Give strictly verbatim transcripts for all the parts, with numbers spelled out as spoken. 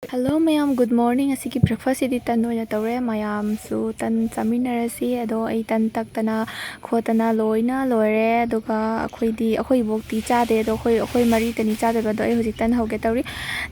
Hello ꯃꯌꯥꯝ, good morning꯫ ꯑꯁꯤꯒꯤ breakfast ꯁꯤꯗꯤ ꯇꯟ ꯑꯣꯏꯅ ꯇꯧꯔꯦ꯫ ꯃꯌꯥꯝꯁꯨ ꯇꯟ ꯆꯥꯃꯤꯟꯅꯔꯁꯤ꯫ ꯑꯗꯣ ꯑꯩ ꯇꯟ ꯇꯛꯇꯅ ꯈꯣꯠꯇꯅ ꯂꯣꯏꯅ ꯂꯣꯏꯔꯦ꯫ ꯑꯗꯨꯒ ꯑꯩꯈꯣꯏꯗꯤ, ꯑꯩꯈꯣꯏ ꯏꯕꯣꯛꯇꯤ ꯆꯥꯗꯦ꯫ ꯑꯗꯣ ꯑꯩꯈꯣꯏ, ꯑꯩꯈꯣꯏ ꯃꯔꯤꯇꯅꯤ ꯆꯥꯗꯣꯏꯕ꯫ ꯑꯗꯣ ꯑꯩ ꯍꯧꯖꯤꯛ ꯇꯟ ꯍꯧꯒꯦ ꯇꯧꯔꯤ꯫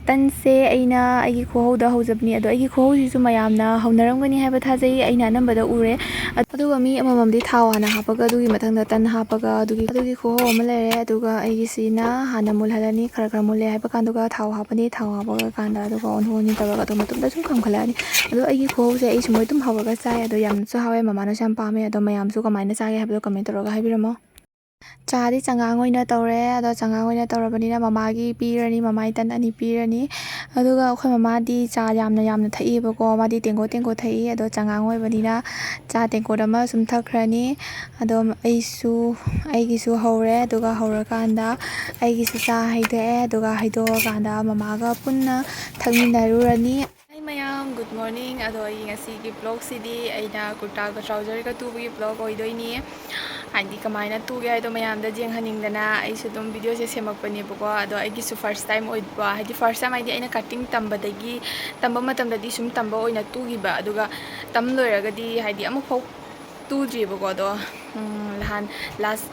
ꯇꯟꯁꯦ ꯑꯩꯅ ꯑꯩꯒꯤ ꯈꯨꯍꯧꯗ ꯍꯧꯖꯕꯅꯤ꯫ ꯑꯗꯣ ꯑꯩꯒꯤ ꯈꯨꯍꯧꯁꯤꯁꯨ ꯃꯌꯥꯝꯅ ꯍꯧꯅꯔꯝꯒꯅꯤ ꯍꯥꯏꯕ ꯊꯥꯖꯩ꯫ ꯑꯩꯅ ꯑꯅꯝꯕꯗ ꯎꯔꯦ꯫ ꯑꯗꯨꯒ ꯃꯤ ꯑꯃꯃꯝꯗꯤ ꯊꯥꯎ ꯍꯥꯟꯅ ꯍꯥꯞꯄꯒ, ꯑꯗꯨꯒꯤ ꯃꯊꯪꯗ ꯇꯟ ꯍꯥꯞꯄꯒ, ꯑꯗꯨꯒꯤ, ꯑꯗꯨꯒꯤ ꯈꯨꯍꯧ ꯑꯃ ꯂꯩꯔꯦ꯫ ꯑꯗꯨꯒ ꯑꯩꯒꯤꯁꯤꯅ ꯍꯥꯟꯅ ꯃꯨꯜꯍꯜꯂꯅꯤ꯫ ꯈꯔ ꯈꯔ ꯃꯨꯜꯂꯦ ꯍꯥꯏꯕ ꯀꯥꯟꯗꯨꯒ ꯊꯥꯎ ꯍꯥꯞꯄꯅꯤ꯫ ꯊꯥꯎ ꯍꯥꯞꯄꯒ ꯀꯥꯟꯗ ꯑꯗꯨꯒ ꯑꯣꯟꯊꯣꯛ ꯑꯣꯟꯁꯤꯟ ꯇꯧꯔꯒ ꯑꯗꯨꯝ ꯃꯇꯨꯝꯗ ꯁꯨꯝ ꯀꯪꯈꯠꯂꯛꯑꯅꯤ꯫ ꯑꯗꯣ ꯑꯩꯒꯤ ꯈꯨꯍꯧꯁꯦ ꯑꯩ ꯁꯨꯃꯥꯏꯅ ꯑꯗꯨꯝ ꯍꯧꯔꯒ ꯆꯥꯏ꯫ ꯑꯗꯣ ꯌꯥꯝꯅꯁꯨ ꯍꯥꯎꯋꯦ꯫ ꯃꯃꯥꯅꯁꯨ ꯌꯥꯝ ꯄꯥꯝꯃꯦ꯫ ꯑꯗꯣ ꯃꯌꯥꯝꯁꯨ ꯀꯃꯥꯏꯅ ꯆꯥꯒꯦ ꯍꯥꯏꯕꯗꯣ comment ꯇꯧꯔꯒ ꯍꯥꯏꯕꯤꯔꯝꯃꯣ꯫ ꯆꯥꯗꯤ ꯆꯉꯥꯡ ꯑꯣꯏꯅ ꯇꯧꯔꯦ꯫ ꯑꯗꯣ ꯆꯉꯥꯡ ꯑꯣꯏꯅ ꯇꯧꯔꯕꯅꯤꯅ ꯃꯃꯥꯒꯤ ꯄꯤꯔꯅꯤ, ꯃꯃꯥꯒꯤ ꯇꯟ ꯑꯅꯤ ꯄꯤꯔꯅꯤ꯫ ꯑꯗꯨꯒ ꯑꯩꯈꯣꯏ ꯃꯃꯥꯗꯤ ꯆꯥ ꯌꯥꯝꯅ ꯌꯥꯝꯅ ꯊꯛꯏꯕꯀꯣ꯫ ꯃꯥꯗꯤ ꯇꯦꯡꯀꯣꯠ ꯇꯦꯡꯀꯣꯠ ꯊꯛꯏ꯫ ꯑꯗꯣ ꯆꯉꯥꯡ ꯑꯣꯏꯕꯅꯤꯅ ꯆꯥ ꯇꯦꯡꯀꯣꯠ ꯑꯃ ꯁꯨꯝ ꯊꯛꯈ꯭ꯔꯅꯤ꯫ ꯑꯗꯣ ꯑꯩꯁꯨ, ꯑꯩꯒꯤꯁꯨ ꯍꯧꯔꯦ꯫ ꯑꯗꯨꯒ ꯍꯧꯔꯀꯥꯟꯗ ꯑꯩꯒꯤꯁꯨ ꯆꯥ ꯍꯩꯗꯣꯛꯑꯦ꯫ ꯑꯗꯨꯒ ꯍꯩꯗꯣꯛꯑꯀꯥꯟꯗ ꯃꯃꯥꯒ ꯄꯨꯟꯅ ꯊꯛꯃꯤꯟꯅꯔꯨꯔꯅꯤ꯫ Hi ꯃꯌꯥꯝ, good morning꯫ ꯑꯗꯣ ꯑꯩ ꯉꯁꯤꯒꯤ vlog ꯁꯤꯗꯤ ꯑꯩꯅ ꯀꯨꯔꯇꯥꯒ trouser ꯒ ꯇꯨꯕꯒꯤ vlog ꯑꯣꯏꯗꯣꯏꯅꯤ꯫ ꯍꯥꯏꯗꯤ ꯀꯃꯥꯏꯅ ꯇꯨꯒꯦ ꯍꯥꯏꯗꯣ ꯃꯌꯥꯝꯗ ꯌꯦꯡꯍꯟꯅꯤꯡꯗꯅ ꯑꯩꯁꯨ ꯑꯗꯨꯝ video ꯁꯦ ꯁꯦꯝꯃꯛꯄꯅꯦꯕꯀꯣ꯫ ꯑꯗꯣ ꯑꯩꯒꯤꯁꯨ first time ꯑꯣꯏꯕ, ꯍꯥꯏꯗꯤ first time ꯍꯥꯏꯗꯤ ꯑꯩꯅ cutting ꯇꯝꯕꯗꯒꯤ, ꯇꯝꯕ ꯃꯇꯝꯗꯗꯤ ꯁꯨꯝ ꯇꯝꯕ ꯑꯣꯏꯅ ꯇꯨꯈꯤꯕ, ꯑꯗꯨꯒ ꯇꯝ ꯂꯣꯏꯔꯒꯗꯤ ꯍꯥꯏꯗꯤ ꯑꯃꯨꯛꯐꯥꯎ ꯇꯨꯗ꯭ꯔꯤꯕꯀꯣ꯫ ꯑꯗꯣ ꯎꯝ, ꯅꯍꯥꯟ last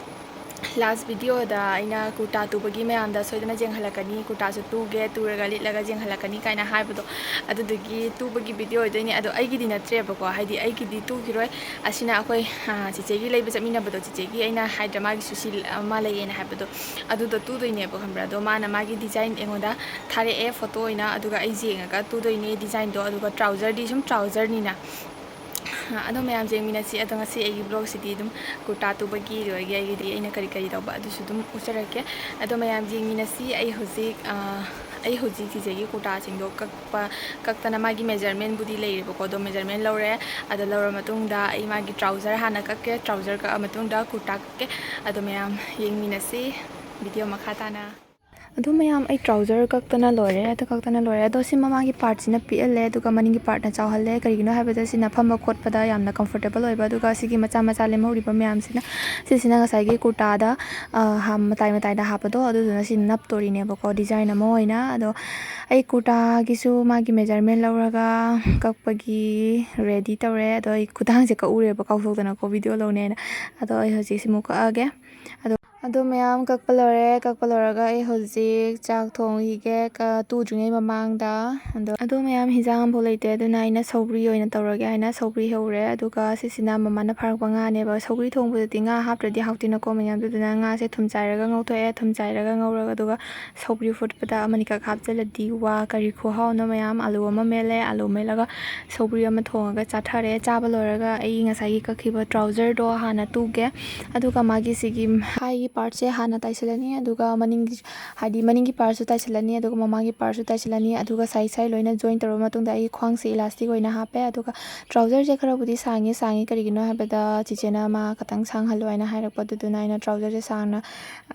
last video ꯗ ꯑꯩꯅ ꯀꯨꯔꯇꯥ ꯇꯨꯕꯒꯤ ꯃꯌꯥꯝꯗ ꯁꯣꯏꯗꯅ ꯌꯦꯡꯍꯜꯂꯛꯀꯅꯤ, ꯀꯨꯔꯇꯥꯁꯨ ꯇꯨꯒꯦ, ꯇꯨꯔꯒ ꯂꯤꯠꯂꯒ ꯌꯦꯡꯍꯜꯂꯛꯀꯅꯤ ꯀꯥꯏꯅ ꯍꯥꯏꯕꯗꯣ, ꯑꯗꯨꯗꯨꯒꯤ ꯇꯨꯕꯒꯤ video ꯑꯣꯏꯗꯣꯏꯅꯦ꯫ ꯑꯗꯣ ꯑꯩꯒꯤꯗꯤ ꯅꯠꯇ꯭ꯔꯦꯕꯀꯣ, ꯍꯥꯏꯗꯤ ꯑꯩꯒꯤꯗꯤ ꯇꯨꯈꯤꯔꯣꯏ꯫ ꯑꯁꯤꯅ ꯑꯩꯈꯣꯏ, ꯑ, ꯆꯤꯆꯦꯒꯤ ꯂꯩꯕ ꯆꯠꯃꯤꯟꯅꯕꯗꯣ, ꯆꯤꯆꯦꯒꯤ ꯑꯩꯅ ꯍꯥꯏꯗ꯭ꯔꯥ ꯃꯥꯒꯤꯁꯨ ꯁꯤ ꯑꯃ ꯂꯩꯌꯦꯅ ꯍꯥꯏꯕꯗꯣ, ꯑꯗꯨꯗꯣ ꯇꯨꯗꯣꯏꯅꯦꯕ, ꯈꯪꯕ꯭ꯔꯥ? ꯑꯗꯣ ꯃꯥꯅ ꯃꯥꯒꯤ design ꯑꯩꯉꯣꯟꯗ ꯊꯥꯔꯛꯑꯦ photo ꯑꯣꯏꯅ, ꯑꯗꯨꯒ ꯑꯩ ꯌꯦꯡꯉꯒ ꯇꯨꯗꯣꯏꯅꯦ design ꯗꯣ꯫ ꯑꯗꯨꯒ trouser ꯗꯤ ꯁꯨꯝ trouser ꯅꯤꯅ, ꯑꯗꯣ ꯃꯌꯥꯝ ꯌꯦꯡꯃꯤꯟꯅꯁꯤ꯫ ꯑꯗꯣ ꯉꯁꯤ ꯑꯩꯒꯤ vlog ꯁꯤꯗꯤ ꯑꯗꯨꯝ ꯀꯨꯔꯇꯥ ꯇꯨꯕꯒꯤ ꯑꯣꯏꯒꯦ, ꯑꯩꯒꯤꯗꯤ ꯑꯩꯅ ꯀꯔꯤ ꯀꯔꯤ ꯇꯧꯕ ꯑꯗꯨꯁꯨ ꯑꯗꯨꯝ ꯎꯠꯆꯔꯛꯀꯦ꯫ ꯑꯗꯣ ꯃꯌꯥꯝ ꯌꯦꯡꯃꯤꯟꯅꯁꯤ꯫ ꯑꯩ ꯍꯧꯖꯤꯛ, ꯑ, ꯑꯩ ꯍꯧꯖꯤꯛ ꯆꯤꯆꯦꯒꯤ ꯀꯨꯔꯇꯥꯁꯤꯡꯗꯣ ꯀꯛꯄ, ꯀꯛꯇꯅ ꯃꯥꯒꯤ measurement ꯕꯨꯗꯤ ꯂꯩꯔꯦꯕꯀꯣ꯫ ꯑꯗꯣ measurement ꯂꯧꯔꯦ꯫ ꯑꯗꯣ ꯂꯧꯔ ꯃꯇꯨꯡꯗ ꯑꯩ ꯃꯥꯒꯤ trouser ꯍꯥꯟꯅ ꯀꯛꯀꯦ, trouser ꯀꯛꯑ ꯃꯇꯨꯡꯗ ꯀꯨꯔꯇꯥ ꯀꯛꯀꯦ꯫ ꯑꯗꯣ ꯃꯌꯥꯝ ꯌꯦꯡꯃꯤꯟꯅꯁꯤ꯫ Video ꯃꯈꯥ ꯇꯥꯅ꯫ ꯑꯗꯨ ꯃꯌꯥꯝ, ꯑꯩ trouser ꯀꯛꯇꯅ ꯂꯣꯏꯔꯦ, ꯑꯗꯨ ꯀꯛꯇꯅ ꯂꯣꯏꯔꯦ꯫ ꯑꯗꯣ ꯁꯤ ꯃꯃꯥꯡꯒꯤ partꯁꯤꯅ ꯄꯤꯛꯍꯜꯂꯦ, ꯑꯗꯨꯒ ꯃꯅꯤꯡꯒꯤ partꯅ ꯆꯥꯎꯍꯜꯂꯦ꯫ ꯀꯔꯤꯒꯤꯅꯣ ꯍꯥꯏꯕꯗ ꯁꯤꯅ ꯐꯝꯕ ꯈꯣꯠꯄꯗ ꯌꯥꯝꯅ comfortable ꯑꯣꯏꯕ, ꯑꯗꯨꯒ ꯁꯤꯒꯤ ꯃꯆꯥ ꯃꯆꯥ ꯂꯦꯝꯍꯧꯔꯤꯕ ꯃꯌꯥꯝꯁꯤꯅ, ꯁꯤꯁꯤꯅ ꯉꯁꯥꯏꯒꯤ ꯀꯨꯔꯇꯥꯗ, ꯑ, ꯍꯥ-, ꯃꯇꯥꯏ ꯃꯇꯥꯏꯗ ꯍꯥꯞꯄꯗꯣ, ꯑꯗꯨꯗꯨꯅ ꯁꯤ ꯅꯞꯇꯣꯔꯤꯅꯦꯕꯀꯣ, design ꯑꯃ ꯑꯣꯏꯅ꯫ ꯑꯗꯣ ꯑꯩ ꯀꯨꯔꯇꯥꯒꯤꯁꯨ ꯃꯥꯒꯤ measurement ꯂꯧꯔꯒ ꯀꯛꯄꯒꯤ ready ꯇꯧꯔꯦ꯫ ꯑꯗꯣ ꯑꯩ ꯈꯨꯗꯥꯡꯁꯦ ꯀꯛꯎꯔꯦꯕ, ꯀꯥꯎꯊꯣꯛꯇꯅꯀꯣ video ꯂꯧꯅꯦꯅ꯫ ꯑꯗꯣ ꯑꯩ ꯍꯧꯖꯤꯛ ꯁꯤꯃꯨꯛ ꯀꯛꯑꯒꯦ꯫ ꯑꯗꯣ, ꯑꯗꯣ ꯃꯌꯥꯝ ꯀꯛꯄ ꯂꯣꯏꯔꯦ꯫ ꯀꯛꯄ ꯂꯣꯏꯔꯒ ꯑꯩ ꯍꯧꯖꯤꯛ ꯆꯥꯛ ꯊꯣꯡꯈꯤꯒꯦ, ꯀ-, ꯇꯨꯗ꯭ꯔꯤꯉꯩ ꯃꯃꯥꯡꯗ꯫ ꯑꯗꯣ, ꯑꯗꯣ ꯃꯌꯥꯝ, ꯍꯤꯟꯖꯥꯡ ꯑꯃꯐꯥꯎ ꯂꯩꯇꯦ, ꯑꯗꯨꯅ ꯑꯩꯅ ꯁꯧꯒ꯭ꯔꯤ ꯑꯣꯏꯅ ꯇꯧꯔꯒꯦ ꯍꯥꯏꯅ ꯁꯧꯒ꯭ꯔꯤ ꯍꯧꯔꯦ꯫ ꯑꯗꯨꯒ ꯁꯤꯁꯤꯅ ꯃꯃꯥꯅ ꯐꯥꯔꯛꯄ ꯉꯥꯅꯦꯕ꯫ ꯁꯧꯒ꯭ꯔꯤ ꯊꯣꯡꯕꯗꯗꯤ ꯉꯥ ꯍꯥꯞꯇ꯭ꯔꯗꯤ ꯍꯥꯎꯇꯦꯅꯀꯣ ꯃꯌꯥꯝ, ꯑꯗꯨꯗꯨꯅ ꯉꯥꯁꯦ ꯊꯨꯝ ꯆꯥꯏꯔꯒ ꯉꯧꯊꯣꯛꯑꯦ꯫ ꯊꯨꯝ ꯆꯥꯏꯔꯒ ꯉꯧꯔꯒ, ꯑꯗꯨꯒ ꯁꯧꯒ꯭ꯔꯤ ꯐꯨꯠꯄꯗ ꯑꯃꯅꯤꯈꯛ ꯍꯥꯞꯆꯤꯜꯂꯗꯤ, ꯋꯥ, ꯀꯔꯤ ꯈꯨꯍꯥꯎꯅꯣ ꯃꯌꯥꯝ꯫ ꯑꯂꯨ ꯑꯃ ꯃꯦꯠꯂꯦ, ꯑꯂꯨ ꯃꯦꯠꯂꯒ ꯁꯧꯒ꯭ꯔꯤ ꯑꯃ ꯊꯣꯡꯉꯒ ꯆꯥꯊꯔꯦ꯫ ꯆꯥꯕ ꯂꯣꯏꯔꯒ ꯑꯩ ꯉꯁꯥꯏꯒꯤ ꯀꯛꯈꯤꯕ trouserꯗꯣ ꯍꯥꯟꯅ ꯇꯨꯒꯦ꯫ ꯑꯗꯨꯒ ꯃꯥꯒꯤ ꯁꯤꯒꯤ ꯍꯥꯏꯒꯤ partꯁꯦ ꯍꯥꯟꯅ ꯇꯥꯏꯁꯤꯜꯂꯅꯤ, ꯑꯗꯨꯒ ꯃꯅꯤꯡꯒꯤ, ꯍꯥꯏꯗꯤ ꯃꯅꯤꯡꯒꯤ partꯁꯨ ꯇꯥꯏꯁꯤꯜꯂꯅꯤ, ꯑꯗꯨꯒ ꯃꯃꯥꯡꯒꯤ partꯁꯨ ꯇꯥꯏꯁꯤꯜꯂꯅꯤ, ꯑꯗꯨꯒ side side ꯂꯣꯏꯅ join ꯇꯧꯔꯕ ꯃꯇꯨꯡꯗ ꯑꯩꯒꯤ ꯈ꯭ꯋꯥꯡꯁꯦ elastic ꯑꯣꯏꯅ ꯍꯥꯞꯄꯦ꯫ ꯑꯗꯨꯒ trouserꯁꯦ ꯈꯔꯕꯨꯗꯤ ꯁꯥꯡꯉꯤ, ꯁꯥꯡꯉꯤ ꯀꯔꯤꯒꯤꯅꯣ ꯍꯥꯏꯕꯗ ꯆꯤꯆꯦꯅ ꯃꯥ ꯈꯇꯪ ꯁꯥꯡꯍꯜꯂꯣ ꯍꯥꯏꯅ ꯍꯥꯏꯔꯛꯄ, ꯑꯗꯨꯗꯨꯅ ꯑꯩꯅ trouserꯁꯦ ꯁꯥꯡꯅ,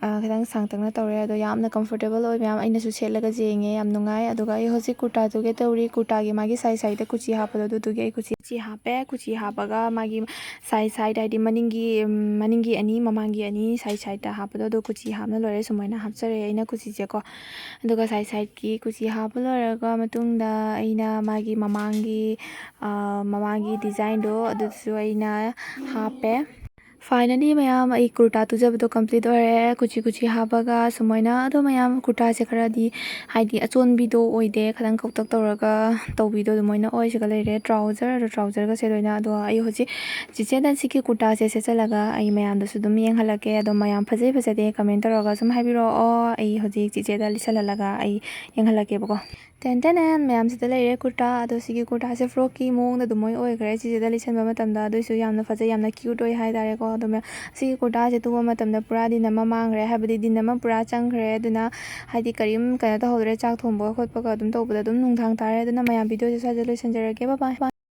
ꯑ, ꯈꯤꯇꯪ ꯁꯥꯡꯇꯛꯅ ꯇꯧꯔꯦ꯫ ꯑꯗꯣ ꯌꯥꯝꯅ comfortable ꯑꯣꯏ ꯃꯌꯥꯝ, ꯑꯩꯅꯁꯨ ꯁꯦꯠꯂꯒ ꯌꯦꯡꯉꯦ, ꯌꯥꯝ ꯅꯨꯡꯉꯥꯏ꯫ ꯑꯗꯨꯒ ꯑꯩ ꯍꯧꯖꯤꯛ ꯀꯨꯔꯇꯥ ꯇꯨꯒꯦ ꯇꯧꯔꯤ꯫ ꯀꯨꯔꯇꯥꯒꯤ ꯃꯥꯒꯤ side sideꯇ ꯀꯨꯆꯤ ꯍꯥꯞꯄꯗꯣ, ꯑꯗꯨꯗꯨꯒꯤ ꯑꯩ ꯀꯨꯆꯤ, ꯀꯨꯆꯤ ꯍꯥꯞꯄꯦ꯫ ꯀꯨꯆꯤ ꯍꯥꯞꯄꯒ ꯃꯥꯒꯤ side side, ꯍꯥꯏꯗꯤ ꯃꯅꯤꯡꯒꯤ, ꯎꯝ, ꯃꯅꯤꯡꯒꯤ ꯑꯅꯤ, ꯃꯃꯥꯡꯒꯤ ꯑꯅꯤ, side sideꯇ ꯍꯥꯞꯄꯗꯣ, ꯑꯗꯣ ꯀꯨꯆꯤ ꯍꯥꯞꯅ ꯂꯣꯏꯔꯦ꯫ ꯁꯨꯃꯥꯏꯅ ꯍꯥꯞꯆꯔꯦ ꯑꯩꯅ ꯀꯨꯆꯤꯁꯦꯀꯣ꯫ ꯑꯗꯨꯒ side sideꯀꯤ ꯀꯨꯆꯤ ꯍꯥꯞꯄ ꯂꯣꯏꯔꯒ ꯃꯇꯨꯡꯗ ꯑꯩꯅ ꯃꯥꯒꯤ ꯃꯃꯥꯡꯒꯤ, ꯑ, ꯃꯃꯥꯡꯒꯤ designꯗꯣ ꯑꯗꯨꯁꯨ ꯑꯩꯅ ꯍꯥꯞꯄꯦ꯫ Finally ꯃꯌꯥꯝ, ꯑꯩ ꯀꯨꯔꯇꯥ ꯇꯨꯖꯕꯗꯣ complete ꯑꯣꯏꯔꯦ꯫ ꯀꯨꯆꯤ ꯀꯨꯆꯤ ꯍꯥꯞꯄꯒ ꯁꯨꯃꯥꯏꯅ꯫ ꯑꯗꯣ ꯃꯌꯥꯝ, ꯀꯨꯔꯇꯥꯁꯦ ꯈꯔꯗꯤ, ꯍꯥꯏꯗꯤ, ꯑꯆꯣꯟꯕꯤꯗꯣ ꯑꯣꯏꯗꯦ, ꯈꯤꯇꯪ ꯀꯧꯇꯛ ꯇꯧꯔꯒ ꯇꯧꯕꯤꯗꯣ ꯑꯗꯨꯃꯥꯏꯅ ꯑꯣꯏ꯫ ꯁꯤꯒ ꯂꯩꯔꯦ trouser, ꯑꯗꯣ trouserꯒꯁꯦ ꯂꯣꯏꯅ꯫ ꯑꯗꯣ ꯑꯩ ꯍꯧꯖꯤꯛ ꯆꯤꯆꯦꯗ ꯁꯤꯒꯤ ꯀꯨꯔꯇꯥꯁꯦ ꯁꯦꯠꯆꯜꯂꯒ ꯑꯩ ꯃꯌꯥꯝꯗꯁꯨ ꯑꯗꯨꯝ ꯌꯦꯡꯍꯜꯂꯛꯀꯦ꯫ ꯑꯗꯣ ꯃꯌꯥꯝ ꯐꯖꯩ ꯐꯖꯗꯦ comment ꯇꯧꯔꯒ ꯁꯨꯝ ꯍꯥꯏꯕꯤꯔꯛꯑꯣ꯫ ꯑꯩ ꯍꯧꯖꯤꯛ ꯆꯤꯆꯦꯗ ꯂꯤꯠꯁꯜꯍꯜꯂꯒ ꯑꯩ ꯌꯦꯡꯍꯜꯂꯛꯀꯦꯕꯀꯣ꯫ ꯇꯦꯟ ꯇꯦꯟ ꯇꯦꯟ, ꯃꯌꯥꯝꯁꯤꯗ ꯂꯩꯔꯦ ꯀꯨꯔꯇꯥ꯫ ꯑꯗꯣ ꯁꯤꯒꯤ ꯀꯨꯔꯇꯥꯁꯦ frockꯀꯤ ꯃꯑꯣꯡꯗ ꯑꯗꯨꯝ ꯂꯣꯏ ꯑꯣꯏꯈ꯭ꯔꯦ꯫ ꯁꯤꯁꯤꯗ ꯂꯤꯠꯁꯟꯕ ꯃꯇꯝꯗ ꯑꯗꯨꯏꯁꯨ ꯌꯥꯝꯅ ꯐꯖꯩ, ꯌꯥꯝꯅ cute ꯑꯣꯏ ꯍꯥꯏꯇꯥꯔꯦꯀꯣ꯫ ꯑꯗꯣ ꯃꯌꯥꯝ, ꯁꯤꯒꯤ ꯀꯨꯔꯇꯥꯁꯦ ꯇꯨꯕ ꯃꯇꯝꯗ ꯄꯨꯔꯥ ꯗꯤꯟ ꯑꯃ ꯃꯥꯡꯈ꯭ꯔꯦ, ꯍꯥꯏꯕꯗꯤ ꯗꯤꯟ ꯑꯃ ꯄꯨꯔꯥ ꯆꯪꯈ꯭ꯔꯦ꯫ ꯑꯗꯨꯅ ꯍꯥꯏꯗꯤ ꯀꯔꯤꯝ ꯀꯩꯅꯣ ꯇꯧꯍꯧꯗ꯭ꯔꯦ, ꯆꯥꯛ ꯊꯣꯡꯕꯒ ꯈꯣꯠꯄꯒ ꯑꯗꯨꯝ ꯇꯧꯕꯗ ꯑꯗꯨꯝ ꯅꯨꯡꯗꯥꯡ ꯇꯥꯔꯦ꯫ ꯑꯗꯨꯅ ꯃꯌꯥꯝ videoꯁꯦ ꯁ꯭ꯋꯥꯏꯗ ꯂꯣꯏꯁꯤꯟꯖꯔꯒꯦ꯫ Bye bye꯫